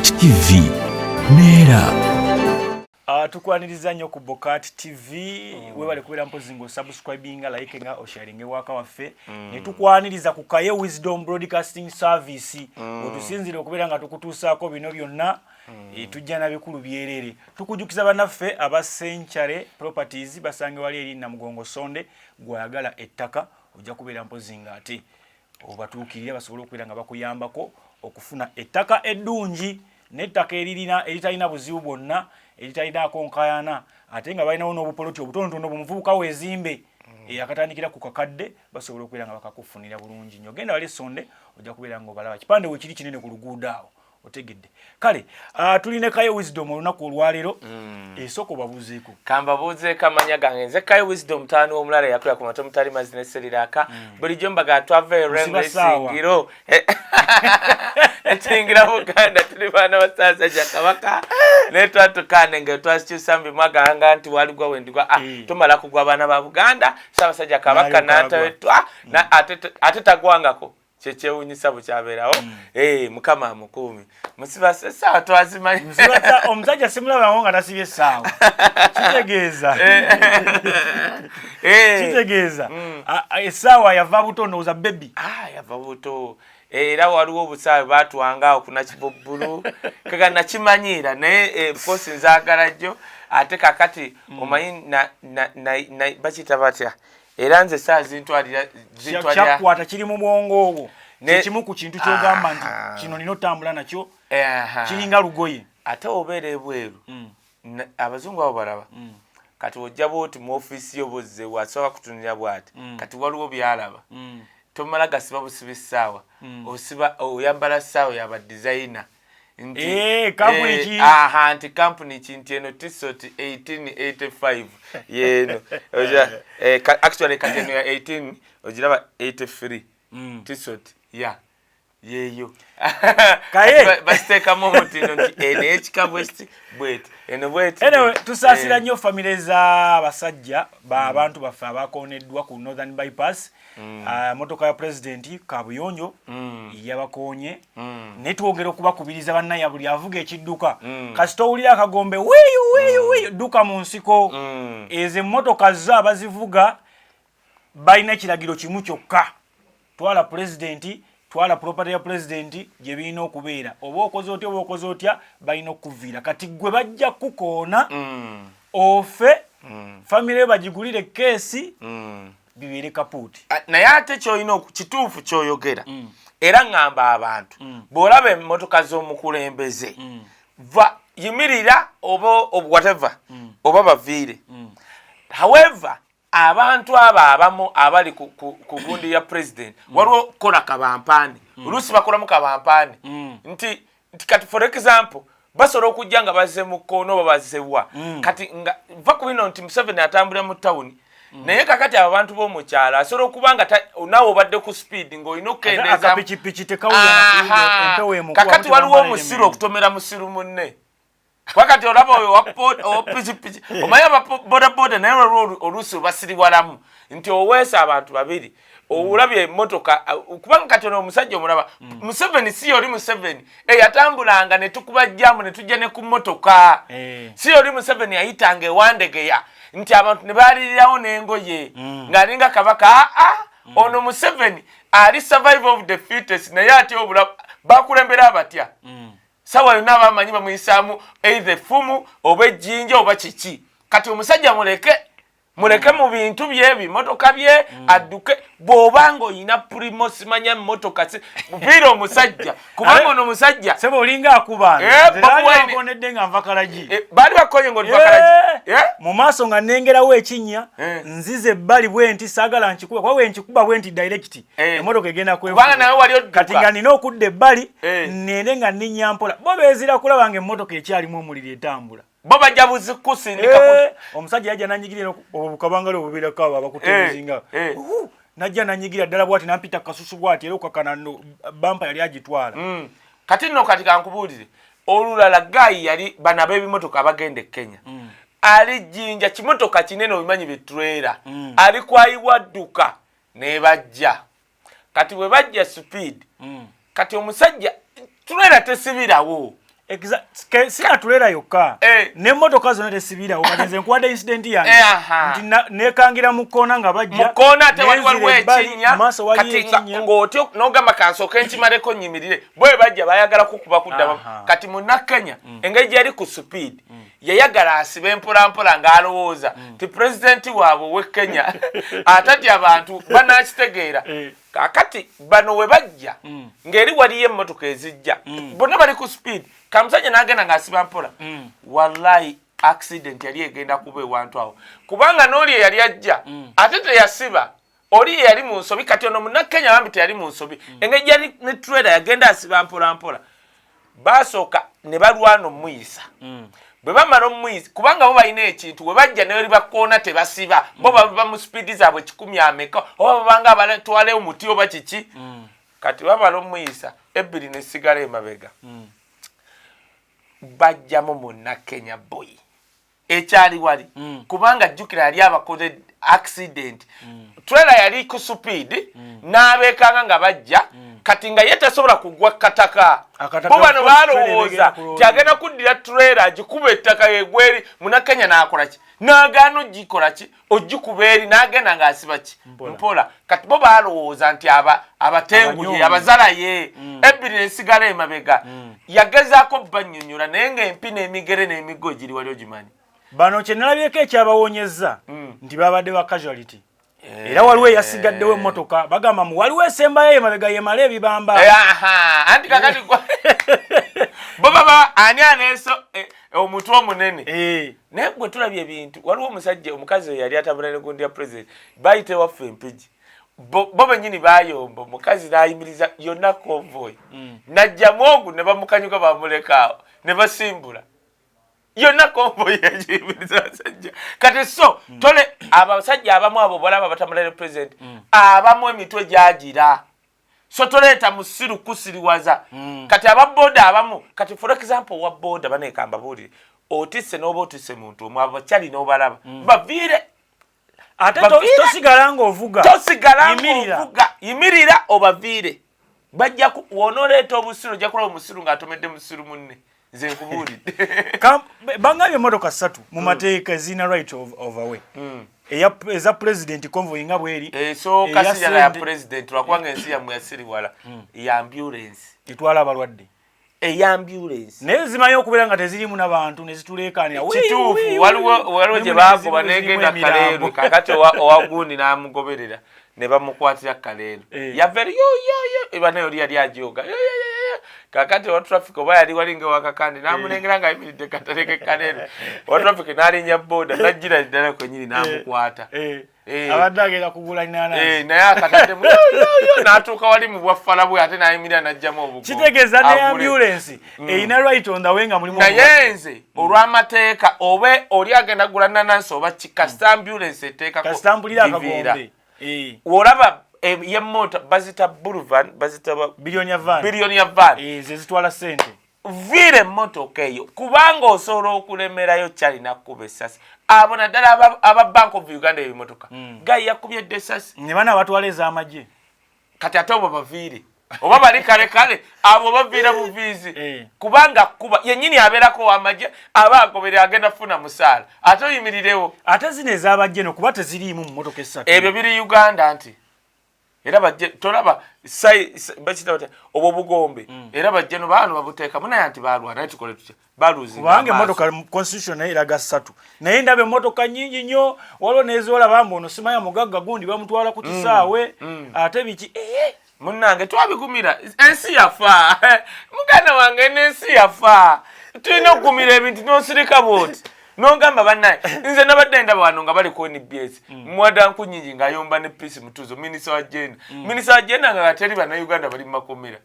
Bokat TV neera. Tukwaniriza nnyo ku Bokat TV. Webale kubeera mpozi ng'osubscribinga, likinga, osharinga ewaka waffe. Ne tukwaniriza ku Kaye Wisdom Broadcasting Service, wetusinzire okubeera nga tukutuusaako bino byonna. Tujja na bikulu byerere. Tukujjukiza bannaffe aba Century Properties, basange wali eri Namugongo Sonde. Gwayagala ettaka, ojja kubeera mpozi nga ate obatuukirira basobole okubeera nga bakuyambako okufuna ettaka eddungi n'ettaka eririna eritalina buzibu bwonna, eritalinaako nkayana, ate nga balinawo n'obupoloti obutonotono bumuvubuka weezimbe akatandikira ku kakadde, basobola okubeera nga bakakufunira bulungi nnyo. Genda wali Esonde, ojja kubeera nga obalaba, kipande wekiri kinene ku luguudo awo. Otegedde? Kale tulina Kaye Wisdom olunaku olwaleero. Esooka obabuuzeeko. Kambabuuzeeko. Amanya gange nze Kaye Wisdom, mutaani w'omulala yakulira ku mata omutali mazzi ne seriraka. Bulijjo mbaga twava erengiro netuyingira Buganda, tuli baana ba Ssaabasajja Kabaka, naye twatukaane nga twakikyusa mu bimwaganga nti waligwa wendigwa. Ah, tumala kugwa baana ba Buganda, Ssaabasajja Kabaka n'atatwa ate tagwangako, kyekyewunyisa bwekyabeerawo. Mukama amukuumi. Musiba essaawa twazimanyi. Omusajja simulabango nga tasibye essaawa, kitegeeza kitegeeza essaawa yava buto, ndowooza baby. Ah, yava buto, era waliwo obusaawe batwanga awo kunakibubbulu kaga nakimanyiira, naye of course nzaagala jjo. Ate kakati omanyi bakiyita batya, era nze saa zintwalira. Kyakwata kiri mu bwongo obwo, kyekimu ku kintu kyogamba nti kino nina otambula nakyo, kiringa lugoye. Ate obeera ebweru, abazungu abo balaba. Kati ojja bwoti mu ofiisi yo, bozze wasobola kutunira bwati. Kati waliwo byalaba, tomala gasiba busiba essaawa, osiba oyambala ssaawa yaba designer. Nti Kampuni ki? Aha, nti kampuni ki, nti eno Tissot 1885 yeno. Actually kati eno ya 18 ogiraba 83. Tissot ya yeeyo. Kaye. Basiteekamu omutindo nti eno ekika bweti bweti, eno bweti. Anyway, tusaasira nnyo famire z'abasajja ba abantu baffe abakoneddwa ku Northern Bypass. Motoka ya Pulezidenti kabuyonjo yabakonye, naye twongera okubakubiriza bannaya, buli avuga ekidduka, kasita owulira akagombe wiiyu wiiyu wiiyu, dduka mu nsiko. Ezo emmotoka zo abazivuga balina ekiragiro kimu kyokka: twala Pulezidenti, twala property ya Pulezidenti gye birina okubeera. Oba okoze otya, oba okoze otya, balina okuviira. Kati gwe bajja kukoona ofe, famire yo bagigulire keesi, bibeere kapuuti. Ah, naye ate kyolina kituufu kyoyogera, era ŋŋamba abantu, bw'olaba emmotoka z'omukulembeze, va yimirira oba whatever, oba baviire. However, abantu abo abamu abali ku gundi ya President, waliwo kukola kabampaani, oluusi bakolamu kabampaani nti kati for example basobola okujja nga bazze mu kkoona oba bazzewa. Kati nga va ku bino nti Museveni atambulira mu tawuni, naye kakati abo abantu b'omukyalo asobola okuba nga naawe obadde ku speed ng'olina okukendeeza. Akapikipiki tekawulira empewo emukuba. Kakati waliwo omusiru okutomera musiru munne, wakati olaba oyo owa pikipiki, omanyi aba bodaboda, naye waliwo oluusi obasiriwalamu nti oweesa abantu babiri, olabye emmotoka, kubanga kati ono omusajja omulaba Museveni si yoli Museveni eyatambulanga ne tukuba jjamu ne tujja ne ku mmotoka. Si yoli Museveni yayitanga ewandegeya nti abantu ne balirirawo n'engoye ng'alinga kabaka. Aa, ono Museveni ali survival of the fittest, naye ate obula bakulembera abatya sawa yonna abamanyi bamuyisaamu either effumu oba ejjinja oba kiki. Kati omusajja muleke, muleke mu bintu bye, bimotoka bye, adduke. Bw'oba ng'olina Premio, simanya mmotoka, viira omusajja, kubanga ono omusajja Sebo, olinga akuba. Bobi Wine- Bakonedde nga nva Kalagi. Baali bakonye ng'oliva Kalagi? Mu maaso nga nnengerawo ekinnya, nziza ebbali bwe nti saagala nkikuba, kuba bwe nkikuba bwe nti direct, emmotoka egenda Kubanga kwefuga. Nawe wali odduka. Kati nga nina okudda ebbali, nende nga nninnya mpola. Bo beezira kulaba nga emmotoka ekyalimu omuliro etambula. Bo bajja buzikusindika. Omusajja yajja nanyigira obukabangale obubeerako abo abakuteezinga, najja nanyigira ddala bwati, nampita kasusu bwati, era okakana bampa yali agitwala. Kati nno kati kankubuulire olulala. Guy yali bano ab'ebimotoka abagenda e Kenya, ali Jjinja, kimotoka kinene, obimanyi bitrailer, ali kwayiwa dduka nebajja. Kati bwe bajja speed, kati omusajja trailer tesibirawo. Sina tulera yokka n'emmotoka zonna tesibirawo. Kati nze nkuwadde incident yange nti nekangira mu kkoona nga bajja. Mu kkoona, ate wali waliwo nenzira ebbali, ekinnya. Mu maaso waliyo Kati nga ekinnya. Ng'otyo n'ogamba kansooke nkimaleko nnyimirire, bwe bajja bayagala kukuba kuddamu. Kati munnakenya engeri gyeyali ku speed, yayagala asibe mpolampola ng'alowooza ti pulezidenti waabwe ow'e Kenya atatya abantu banakitegeera. Kakati bano we bajja ng'eri waliyo emmotoka ezijja, bonna bali ku speed, kamusajja n'agenda ng'asiba mpola. Wallahi accident yali egenda kuba ewantu awo, kubanga n'oli eyali ajja ate teyasiba, oli ye yali mu nsobi. Kati ono munnakenya bambi teyali mu nsobi, engeri gyali ne trailer yagenda asiba mpola mpola. Basooka ne balwana omuyisa. Bwe bamala omuyisa, kubanga bo balina ekintu, we bajja neri bakoona tebasiba, bo bava mu speed zaabwe kikumi ameka oba babanga abatwala omuti oba kiki. Kati bamala omuyisa, ebbiri nesigala emabega, bajjamu munnakenya boy ekyali wali, kubanga jjukira yali abakoze accident. Trailer yali ku speed n'abeekanga nga bajja. Kati nga ye tasobola kugwa kataka. Akataka, Bo bano of course, trailer balowooza egenda ku ti agenda kuddira trailer agikuba ettaka yegweri. Munnakenya n'akola ki? N'agaana ogikola ki, ogikuba eri, n'agenda ng'asiba ki? Mpola. Mpola. Kati bo balowooza nti abatenguye Abanyoomi. Abazalaye ebbiri nesigala emabega. Yagezaako bannyonnyola, naye ng'empi n'emigere n'emiggo egiri wali ogimanyi. Bano kye nalabyeko ekyabawonyezza nti babadde ba casualty, era waliwo eyasigaddewo emmotoka, bagamba mu waliwo esembayo emabega yemala ebibamba. Aha, anti kakati bo baba ani aleeso omutwe omunene? Naye gwe tulabye ebintu. Waliwo omusajja, omukazi oyo yali atambula ne gundi ya president, bayita ewaffe Empigi, bo bennyini bayomba, omukazi n'ayimiriza yonna convoy, najjamu ogu ne bamukanyuka bamulekaawo ne basimbula yonna convoy yagiyimiriza abasajja. Kati so tole abasajja abamu abo bolaba batambula ne president, abamu emitwe gyagira, so toleeta musiru kusiriwaza. Kati ababoda abamu, kati for example owa boda banekamba buulire otisse n'oba otisse muntu omu, abakyali n'obalaba baviire. Ate Baviire. Tosigala ng'ovuga. Tosigala Yimirira. ng'ovuga, yimirira obaviire. Bajja wonooleeta obusiru, ojja kulaba omusiru ng'atomedde musiru munne. Nze nkubuulidde. Bangambye emmotoka ssatu mu mateeka ezirina right of way. Eza president convoy nga bweri. Esooka Eya siyala ya sente. president, lwakubanga ensi yammwe yasiriwala, ya ambulance. Etwala abalwadde. Eya ambulance. Naye zimanyi okubeera nga tezirimu n'abantu ne zituleekaanira. Wii, Kituufu. wii, Waliwo wii. Waliwo gye Mulimu baagoba n'ezimu zirimu negenda emirambo. Kaleerwe. Kakati owa gundi n'amugoberera ne bamukwatira Kaleerwe. Yava eri yoyoyo eba naye oli yali ajoga. Yo, yo, yo, yo. Kakati owa traffic oba yali walinga wakakandi n'amulengera ng'ayimiridde katale ke Kaleerwe, owa traffic n'alinnya boda n'ajjira ddala kwennyini n'amukwata. Abadde agenda kugula nanaasi. Naye akataddemu yo, yo, yo, n'atuuka wali mu bwaffala bwe ate n'ayimirira n'ajjamu obugo. Kitegeeza ne Agule. ambulance erina right on the way nga mulimu Naye omulwadde. nze olw'amateeka, oba oli agenda kugula nanansi oba ki, kasita ambulance eteekako Kasita mpulira giviira. akagombe. Olaba yemmota bazita bulvan, bazita Billionaire van. Billionaire van. Ze zitwala ssente. Viira emmotoka eyo, kubanga osobola okulemerayo kyalina kukuba essasi. Abo naddala aba Bank of Uganda, ebimotoka gayi yakubye dde essasi. Ne bana abatwala ez'amagye. Kati ate obo baviire oba bali kale kale, abo baviira buviizi. Kubanga kuba yennyini abeerako ow'amagye aba agoberera agenda kufuna musaala, ate oyimirirewo. Ate zino ez'abajje no kuba teziriimu mu mmotoka essatu. Ebyo biri Uganda nti era bajje tolaba bakita batya obwo obugombe, era bajje no baano babuteekamu, naye nti balwana, naye tukole tutya, baluzinga Kubanga amaaso. emmotoka mu constitution naye eraga ssatu, naye ndaba emmotoka nnyingi nnyo. Waliwo n'ezoolaba mbu ono simanya mugagga gundi bamutwala ku kisaawe, ate biki. Munnange, twabigumira, ensi yafa. Muganda wange, n'ensi yafa, tulina okugumira ebintu n'osirika bwoti nogamba bannaye. Nze nabadde ndaba wano nga bali ku NBS, mwada nkunyingi ng'ayomba ne Peace Mutuzo, minisita wa gender. Minisita wa gender nga teri bannayuganda bali mu makomera.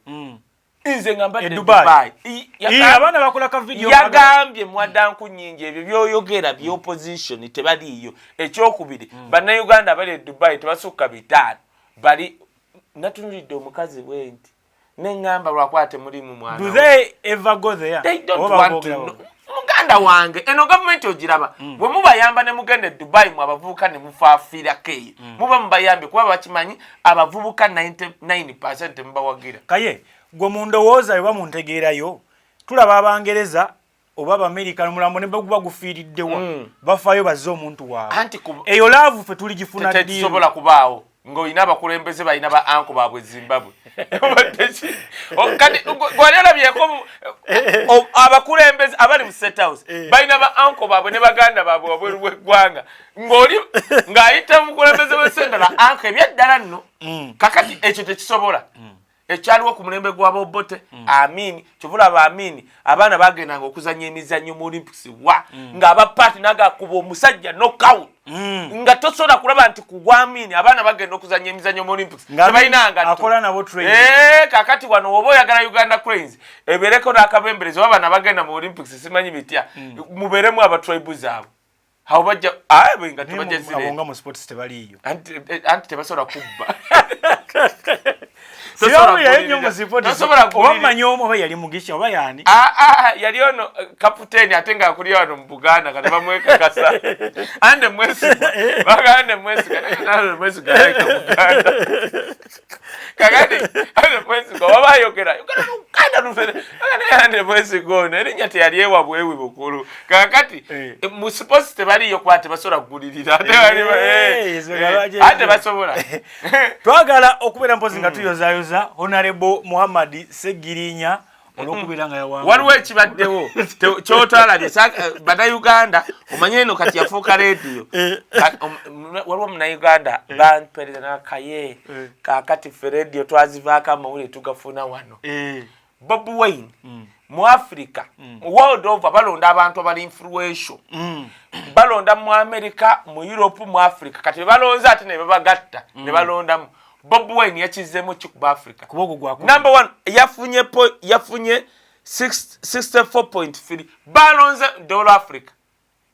Nze nga mbadde E Dubai. Dubai. Abaana bakola ka video. Yagambye mwada nkunyingi ebyo byoyogera bya opposition tebaliiyo. Ekyokubiri, bannayuganda abali e Dubai tebasukka 500. Bali natunulidde omukazi bwe nti neŋŋamba lwakuba temulimu mwana Do we. they ever go there? They don't Oba want to boogera know. boogera? Muganda wange, eno gavumenti ogiraba, bwe mubayamba ne mugenda e Dubai mu abavubuka ne mufaafiirako eyo, muba mubayambye, kuba bakimanyi abavubuka 99 temubawagira. Kaye gwe mu ndowooza oba mu ntegeerayo. Tulaba Abangereza oba Abamerika, omulambo ne baguba gufiiriddewa, bafaayo bazze omuntu waabwe. Anti Eyo love ffe tuligifuna ddi? Tekisobola kubaawo ng'olina abakulembeze balina ba uncle baabwe Zimbabwe. Obadde ki? Kati gwali olabyeko abakulembeze abali mu State House balina ba uncle baabwe ne baganda baabwe wabweru bw'eggwanga, ng'oli ng'ayita mukulembeze w'ensendala uncle ebyaddala nno. Kakati ekyo tekisobola. Ekyaliwo ku mulembe gwa Bobote, Amini, kyovulaba Amini abaana bagendanga okuzanya emizannyo mu Olympics wa ng'abapaati nagakuba omusajja knockout, nga tosobola kulaba nti ku gwa Amini abaana bagenda okuzanya emizannyo mu Olympics Nga Amini tebalina ngatto. Akola nabo training. Kakati wano woba oyagala Uganda Cranes ebeereko n'akabemberezi oba bano abagenda mu Olympics simanyi bitya, mubeeremu abatribe zaabwe awo bajja aye nga tebajja Naye abo zireeta. Nga mu sports tebaliiyo. Anti tebasobola kubba. Sibawulirayo nnyo mu sports. Tosobola Oba kuwulira. mmanyi omu, oba yali Mugisha oba yani. Ah, ah, yali ono kapiteeni ate ng'akulira wano mu Buganda, kati bamwekakasa ande Mwesigwa, baga ande Mwesigwa, ande Mwesigwa alabika Buganda. Kakati ande Mwesigwa waba ayogera yogera Luganda lufere, ande Mwesigwa ono erinnya teyali ewa bwewi bukulu. Kakati mu sports tebaliyo kuba tebasobola kugulirira ate ensonga lwaki ate tebasobola. Twagala okubeera mpozi nga tuyozayoza Honorable Muhammad Segirinya olw'okubeera nga yawangula. Waliwo ekibaddewo kyotalabye. Bannayuganda omanye eno kati yafuuka rediyo. Waliwo Munnayuganda bampereza nakaye. Kakati ffe rediyo twazivaako, amawulire tugafuna wano. Bobi Wine mu Africa, mu world over, balonda abantu abali influential. Balonda mu America, mu Europe, mu Africa. Kati bebalonze ate ne babagatta ne balondamu. Bobi Wine yakizeemu ki ku Africa? Kuba ogwo gwakubiri. Number one yafunye yafunye 64.3. Balonze dola Africa,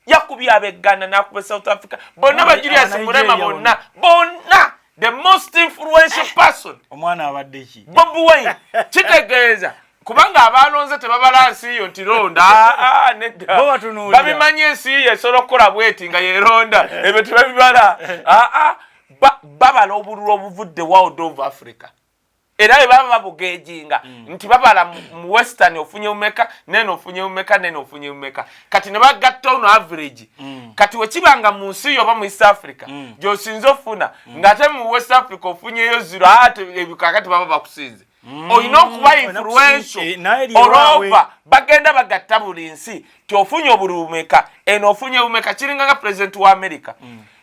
yakubye ab'e n'akuba South Africa bonna, ba Julius Aba Murema Nigeria. Bonna bonna, the most influential person. Omwana abadde ki? Bobi Wine kitegeeza kubanga abalonze tebabala nsi yo nti londa. Ah, ah, nedda. Bo batunuulira. Babimanyi ensi yo esobola okukola bweti nga yeronda, ebyo tebabibala. Ah, ah, babala obululu obuvudde world of Africa, era bwe baba babugejinga nti babala mu western ofunye bumeka, nene ofunye bumeka, nene ofunye bumeka, kati ne bagatta ono average. Kati wekibanga mu nsi yo oba mu East Africa gy'osinze ofuna, ng'ate mu West Africa ofunyeyo zero, ate ebyo kakati baba bakusinze. Olina okuba Olina influential. Naye eri ewaabwe. Olova bagenda bagatta buli nsi ti ofunye obululu bumeka, eno ofunye bumeka. Kiringa nga president wa America.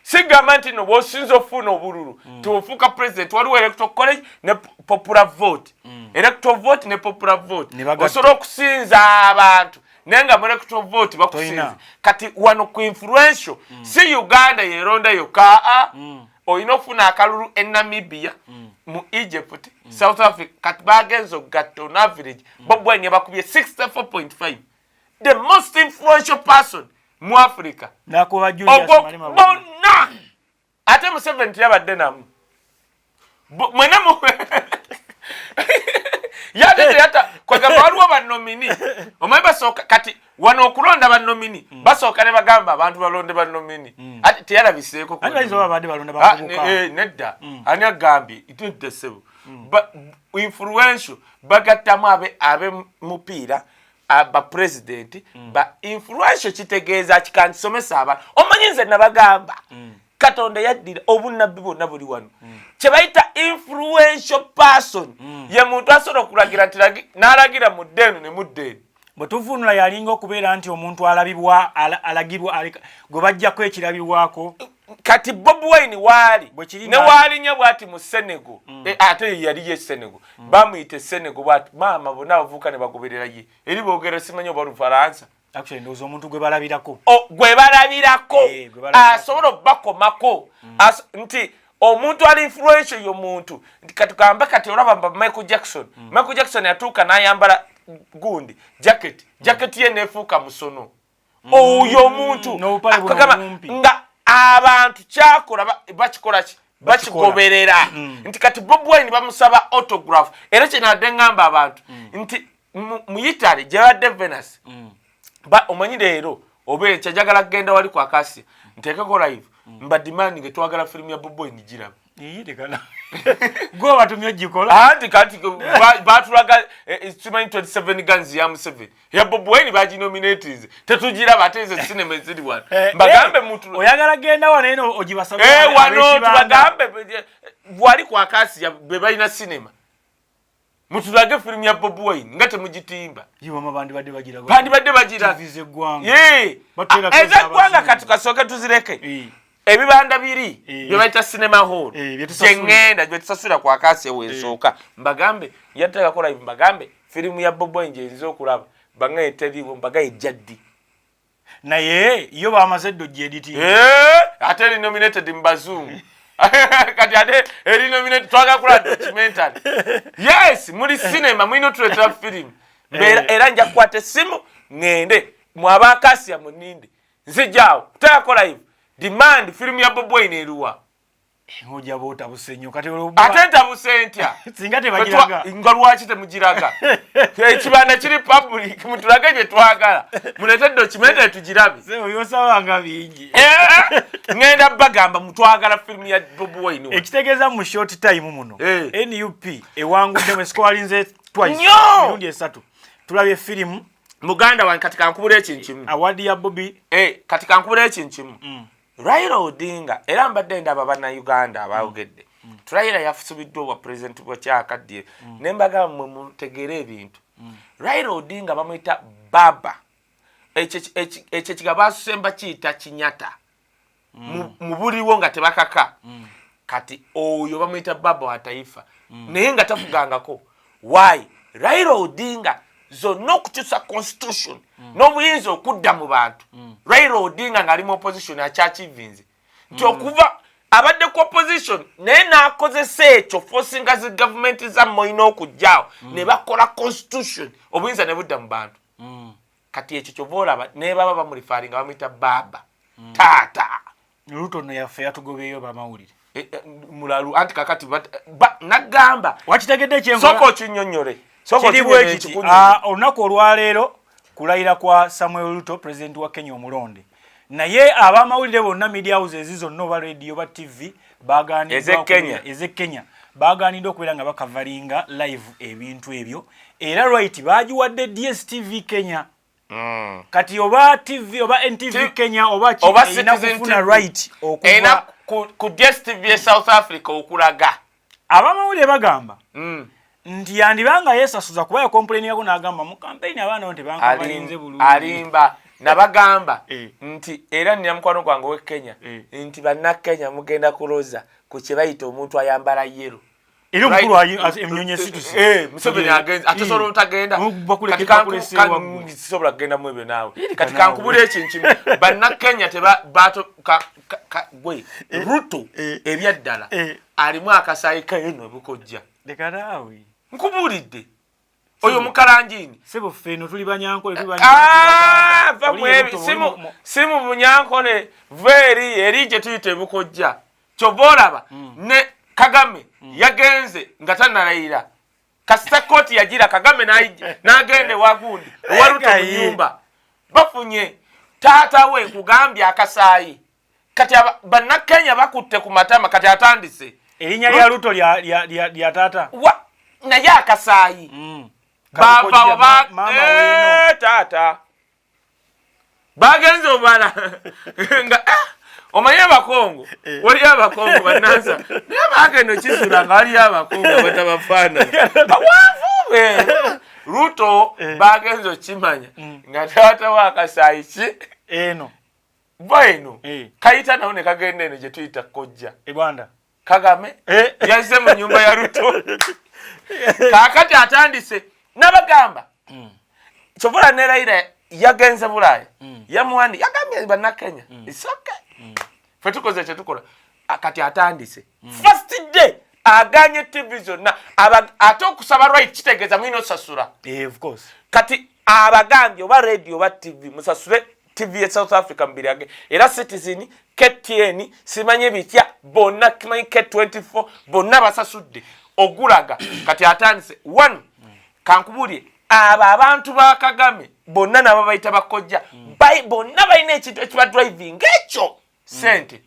Sigamba nti no bw'osinza ofuna obululu tiofuuka president. Waliwo electoral college ne popular vote, electoral vote ne popular vote. Ne bagatta. Osobola okusinza abantu naye nga mu electoral vote bakusinze. Toyina. Kati wano ku influential, si Uganda yeronda yokka, aa, olina okufuna akalulu e Namibia, mu Egypt, South Africa. Kati bagenza okugatta on average, Bobi Wine yabakubye 64.5, the most influential person mu Africa. Nakuba Julius Ogwo Malema. Bonna, ate Museveni teyabadde namu. Mwena mu yate teyata kwegamba waliwo banominee, omanyi basooka kati wano okulonda banominee, basooka ne bagamba abantu balonde banominee, ate teyalabiseeko ku Ani bayinza oba babadde balonda Ah, bavubuka? Nedda, ani agambye nedda ssebo? Influential bagattamu abe mupiira, ba president ba influential. Kitegeeza kikansomesa abantu. Omanyi nze nabagamba Katonda yaddira obunnabbi bwonna buli wano. Kye bayita influential person ye muntu asobola okulagira nti n'alagira mudde eno ne mudde eno. Bwe tuvunula yalinga okubeera nti omuntu alabibwa, alagirwa, gwe bajjako ekirabibwako. Kati Bobi Wine waali Bwe kiri ne waalinya bwati mu Senegal, ate ye yali ye Senegal, bamuyita e Senegal bwati maama bonna abavubuka ne bagoberera ye eri boogera simanyi oba Lufalansa. Actually ndowooza omuntu gwe balabirako. Gwe balabirako. Gwe balabirako. Asobola obbakomako. Nti omuntu ali influential yo muntu nti kati gambe kati olaba mba Michael Jackson. Michael Jackson yatuuka n'ayambala gundi jacket, jacket ye neefuuka musono. Oyo omuntu N'obupale buno akagamba obumpi. Nga abantu kyakola bakikola ki? Bakikola. Bakigoberera. Nti kati Bobi Wine bamusaba autograph, era kyenadde ŋŋamba abantu nti mu Italy gye badde Venice, omanyi leero oba enkya njagala kugenda wali ku Akasi nteekeko live mba demanding twagala firimu ya Bobi Wine giraba. Gwe batumye ogikola. Anti kati batulaga simanyi 27 Guns ya Museveni, ya Bobi Wine baginominatinze, tetugiraba. Ate ezo sinema eziri wano, mbagambe mutu Oyagala genda wano eno ogibasabe? Wano tubagambe wali ku Acacia be balina sinema, mutulage firimu ya Bobi Wine nga temugitimba. Wama bandibadde bagiraga. Bandibadde bagira. TV z'eggwanga. Bateerako Ezeggwanga. Ez'abazungu. Kati kasooke tuzireke. Ebibanda biri bye bayita cinema hall, Bye tusasulira. Gyeŋŋenda gye tusasulira ku Acacia weesooka, mbagambe yateekako live, mbagambe firimu ya Bobi Wine gyenziza okulaba, bangaye teriiwo, mbagaye jaddi. Naye yo bamaze ddo gyediti. Ate eri nominated mu bazungu. Kati ate eri nominated, twagala kulaba documentary. Yes, muli cinema mulina otuleetera firimu. Mbeera era nja kukwata essimu ŋŋende mwaba Acacia, muninde nzijaawo kuteekako live demand, firimu ya Bobi Wine eruwa? Ojja bootabuse nnyo kati olwo. Ate ntabuse ntya? Singa tebagiraga. Nga lwaki temugiraga? Ekibanda kiri public, mutulage gye twagala, muleete documentary tugirabe. Byosabanga bingi. Ŋŋenda bagamba mutwagala firimu ya Bobi Wine wano. Ekitegeeza mu short time muno NUP ewanguddemu, esikowalinze twice. Nnyo! Emirundi esatu tulabye firimu. Muganda wange, kati kankubula ekintu kimu. Award ya Bobi. Kati kankubula ekintu kimu. Raila Odinga, era mbadde ndaba bannayuganda abayogedde mm. Raila yafusubiddwa obwa pulezidenti bwakyakaddiye ne mbagamba mwe mutegeere ebintu. Raila Odinga bamuyita baba. Ekyo ekiga basusemba kiyita Kinyata mu buliwo nga tebakaka. Kati oyo bamuyita baba wa taifa, naye nga tafugangako. Why Raila Odinga zonna okukyusa constitution n'obuyinza okudda mu bantu? Raila Odinga ng'ali mu opposition akyakivinze nti okuva abadde ku opposition naye n'akozesa ekyo forcinga zi gavumenti zammwe olina okujjaawo ne bakola constitution, obuyinza ne budda mu bantu. Kati ekyo kyova olaba ne baba bamureferringa bamuyita baaba, taata. Ruto nno yaffe yatugobeeyo bamawulire. Mulalu anti kakati nagamba Wakitegedde sooka ekyenkola? Okinnyonnyole. Sooka Kiri okinnyonnyole. bwe kiti. Ekikunyonnyole. Olunaku olwaleero kulayira kwa Samuel Ruto, pulezidenti wa Kenya omulonde, naye abamawulire bonna, media houses zonna, oba radio oba TV, baganiddwa Ez'e Kenya. Ez'e Kenya baganiddwa okubeera nga bacoveringa live ebintu ebyo, era right bagiwadde DStv Kenya. Kati oba TV oba NTV Kenya oba ki Oba erina Citizen kufuna TV. right okuva Erina ku DStv e South Africa okulaga. Abamawulire bagamba nti yandibanga yeesasuza kuba yacomplainingako n'agamba mu kampeyini abaana bo tebancoveringze bulungi. Alimba. Nabagamba nti era nina mukwano gwange owe Kenya nti bannakenya mugenda kuloza ku kye bayita omuntu ayambala yellow. Era omukulu emnyonyi esituse. Museveni agenze, ate sobola obutagenda. Bakuleke- Kati Bakulese waggwe. Sisobola kugenda mu ebyo naawe. Kati Naawe. kankubula ekintu kimu, bannakenya teba bato gwe Ruto ebyaddala alimu akasaayi kaeno ebukojja. Leka naawe. Nkubuulidde, oyo mukalanjiini. Sebo, ffe eno tuli Banyankole, tuli Ah, va Oli mu ebi, Ruto, si oli si mu Bunyankole, va eri eri gye tuyita ebukojja. Kyova olaba ne Kagame yagenze nga tannalayira, kasita kooti yagira Kagame n'agenda ewagundi ewa Ruto mu nyumba, bafunye taata we kugambye akasaayi. Kati bannakenya bakutte ku matama, kati atandise. Erinnya lya Ruto lya taata. Naye akasaayi bava ba Maama weeno. Taata bagenze obala nga omanyi Abakongo, waliyo Abakongo bannansa, naye bagenda okizula nga waliyo Abakongo abatabafaanana bawanvu be Ruto. Bagenze okimanya nga taata wa akasaayi ki Eno. Ba eno kayita nawo ne kagenda eno gye tuyita kojja. E Rwanda. Kagame yazze mu nyumba ya Ruto, kaakati atandise nabagamba kyovula ne Raila yagenze Bulaaya, yamuwandi yagambye bannakenya, "It's okay, fe tukoze kyetukola." Kati atandise first day aganye TV zonna. Ate okusaba right kitegeeza mulina osasula. Of course. Kati abagambye oba radio oba TV, musasule TV ye South Africa mubirage, era Citizen, KTN, simanyi bitya bonna, kimanyi K24, bonna basasudde ogulaga. Kati atandise one, kankubulye abo abantu ba Kagame bonna nabo bayita bakojja. Bonna balina ekintu ekiba driving ekyo sente.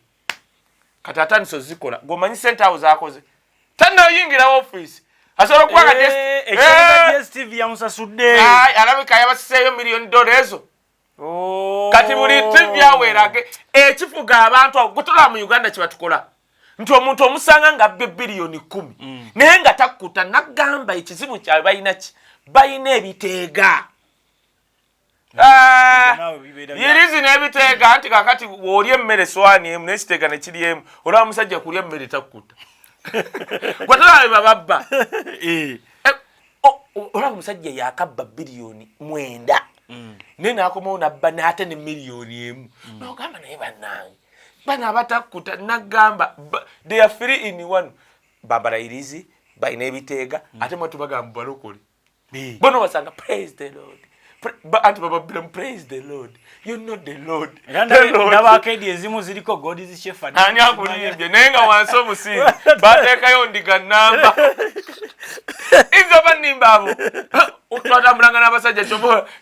Kati atandise ozikola, gwomanyi sente awo zakoze, tanayingira office, asobola okuba nga DStv yamusasudde. Alabika yabasiseeyo miliyoni dola ezo. Kati buli TV awerage ekifuga abantu abo gutulaba mu Uganda kyebatukola nti omuntu omusanga nga abba 10 biliyoni, naye nga takkuta. Nagamba ekizibu kyabwe balina ki? Balina ebiteega. Yirizi n'ebiteega nti kakati wooli emmere swaani emu n'ekiteega ne kiri emu, olaba musajja kulya emmere takkuta, gwetolaba bababba. Olaba omusajja yakabba 9 biliyoni, naye nakomawo nabba n'ate ne 1 miliyoni. Nogamba naye bannange bano abatakkuta, nagamba they are three in one, bambala irizi, balina ebiteega, ate mwatu bagamba balokole bono basanga praise the Lord, anti bababbiramu praise the Lord, you know the Lord. Nabakedi ezimu ziriko God is shepherd. Ani akulimbye? Naye nga wansi omusingi bateekayo ndiga namba inza banimba abo. Twatambulanga n'abasajja,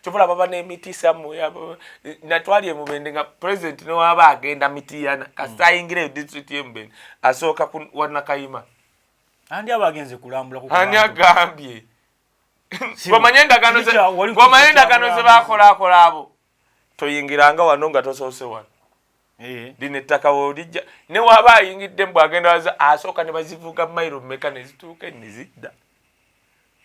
kyobola baba n'emiti samu natwali emubende nga president newaba agenda Mitiyana, kasita ayingira eyo district y'emubende asooka wanakayima. Andi aba agenze kulambula? Ani agambye? Gomanye endagaano ze bakolakola abo, toyingiranga wano nga tosoose wano. Lino ettaka wolijja ne waba ayingidde mbw agenda waza asooka ne bazivuga mayiro mmeka ne zituuka ne zidda.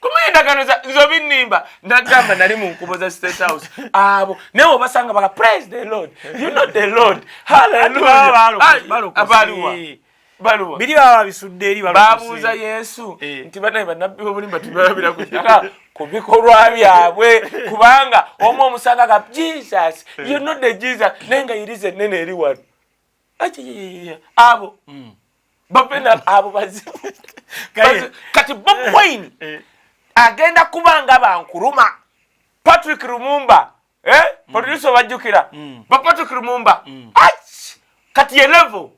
Kumanya endagaano nze obinnimba, nagamba nali mu nkubo za State House abo, naye obasanga baga praise the Lord, you know the Lord, hallelujah. Abaliwa baluwa? Biri baba bisudde eri. Babuuza Yesu nti banaye bannabbi b'obulimba tubalabira ku bikolwa byabwe, kubanga omu omusanga ga Jesus, you know the Jesus, naye nga irize ennene eri wano abo bapena abo bazibu. Kati Bobi Wine agenda kubanga bankuluma Patrick Lumumba, eh? Producer bajjukira ba Patrick Lumumba. Kati ye level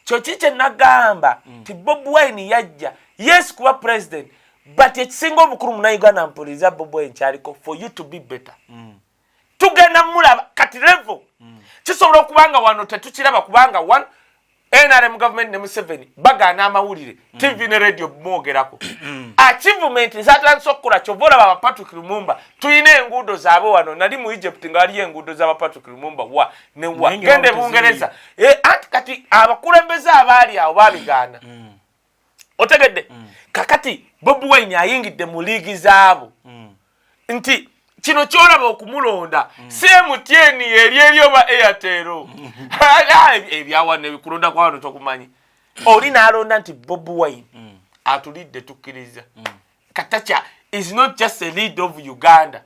kyoki kye nagamba ti Bobi Wine yajja yes kuba president, but ekisinga obukulu munauganda mpuliriza, Bobi Wine kyaliko for you to be better. Tugenda mulaba kati level kisobola okuba nga wano tetukiraba, kubanga one NRM government ne Museveni bagaana amawulire, TV ne radio mwogerako. Achievement zatandise okukola, kyova olaba aba Patrick Lumumba tulina enguudo zaabwe wano. Nali mu Egypt nga waliyo enguudo z'aba Patrick Lumumba wa ne wa genda e Bungereza. Anti kati abakulembeze abaali awo babigaana, otegedde? Kakati Bobi Wine ayingidde mu liigi zaabo nti kino kyolaba okumulonda si MTN eri eri oba Airtel ebyawano ebikulonda kwa wano tokumanyi, oli n'alonda nti Bobi Wine atulidde tukkiriza. Katacha is not just a leader of Uganda,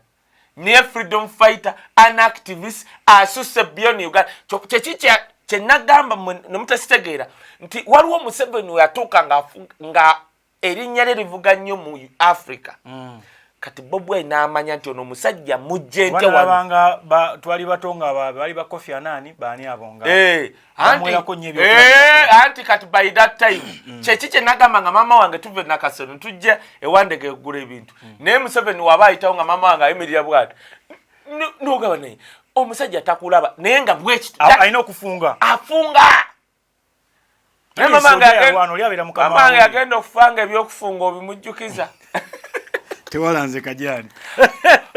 naye freedom fighter, an activist asuse beyond Uganda. Kyeki kyenagamba nemutakitegeera nti waliwo Museveni weyatuuka nga erinnya lye livuga nnyo mu Africa. Kati Bobi Wine n'amanya nti ono omusajja mujje nte. Wano twali bato nga bali ba Kofi Annan, baani abo nga Anti kati by that time kyeki kye nagamba nga maama wange tuve Nakasero tujja ewandege egula ebintu, naye Museveni waba ayitawo nga maama wange ayimirira bwati, nogaba naye omusajja takulaba, naye nga bwekiti alina okufunga. Afunga. Mama wange agenda okufa nga ebyokufunga obimujjukiza. Tewalanze kajani.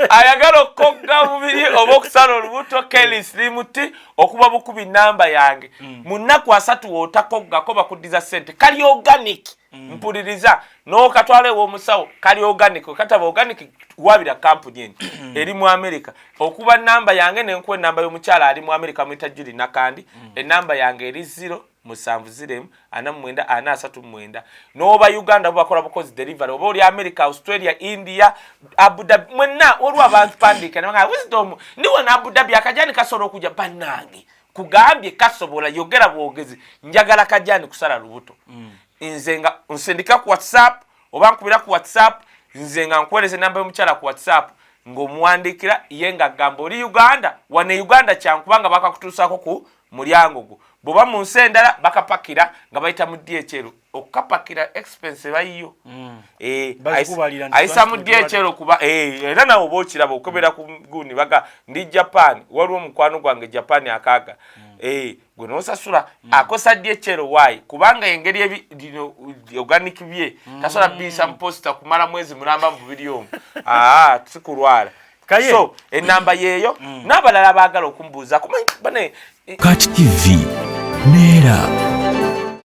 Ayagala okukogga mubiri oba okusala olubuto, Kelis limuti okuba bukubi namba yange mu nnaku 30 wootakoggako bakuddiza ssente. Kali organic. Mpuliriza, n'okatwala ew'omusawo, kali organic, kataba organic wabira kampuni eno eri mu America. Okuba namba yange nenkuwa enamba y'omukyala ali mu America, mwita Juli Nakandi. Enamba yange eri 070 01 49 39. N'oba Uganda bo bakola bukozi delivery, oba oli America, Australia, India, Abu Dhabi, mwenna waliwo abantu pandiika nebanga Wisdom ndi wano Abu Dhabi, akajani kasobola okujja? Bannange, kugambye kasobola, yogera bwogezi njagala kajani kusala lubuto. Nze nga nsindika ku WhatsApp oba nkubira ku WhatsApp, nze nga nkuweereza enamba y'omukyala ku WhatsApp ng'omuwandiikira ye ng'agamba oli Uganda, wano e Uganda kyankubanga bakakutuusaako ku mulyango gwo. Bw'oba mu nsi endala bakapakira nga bayita mu DHL, okukapakira expense bayiyo. Ayisa mu DHL kuba era nawe oba okiraba okebera ku gundi baga ndi Japan, waliwo omukwano gwange Japan akaaga. Gwe nosasula akosa DHL. Why? Kubanga engeri lino organic bye tasobola biyisa mu posita kumala mwezi mulamba mu bubiri omwo. Aa, sikulwala. So enamba yeeyo, n'abalala baagala okumbuuza kumanyi bane. Kat TV neera.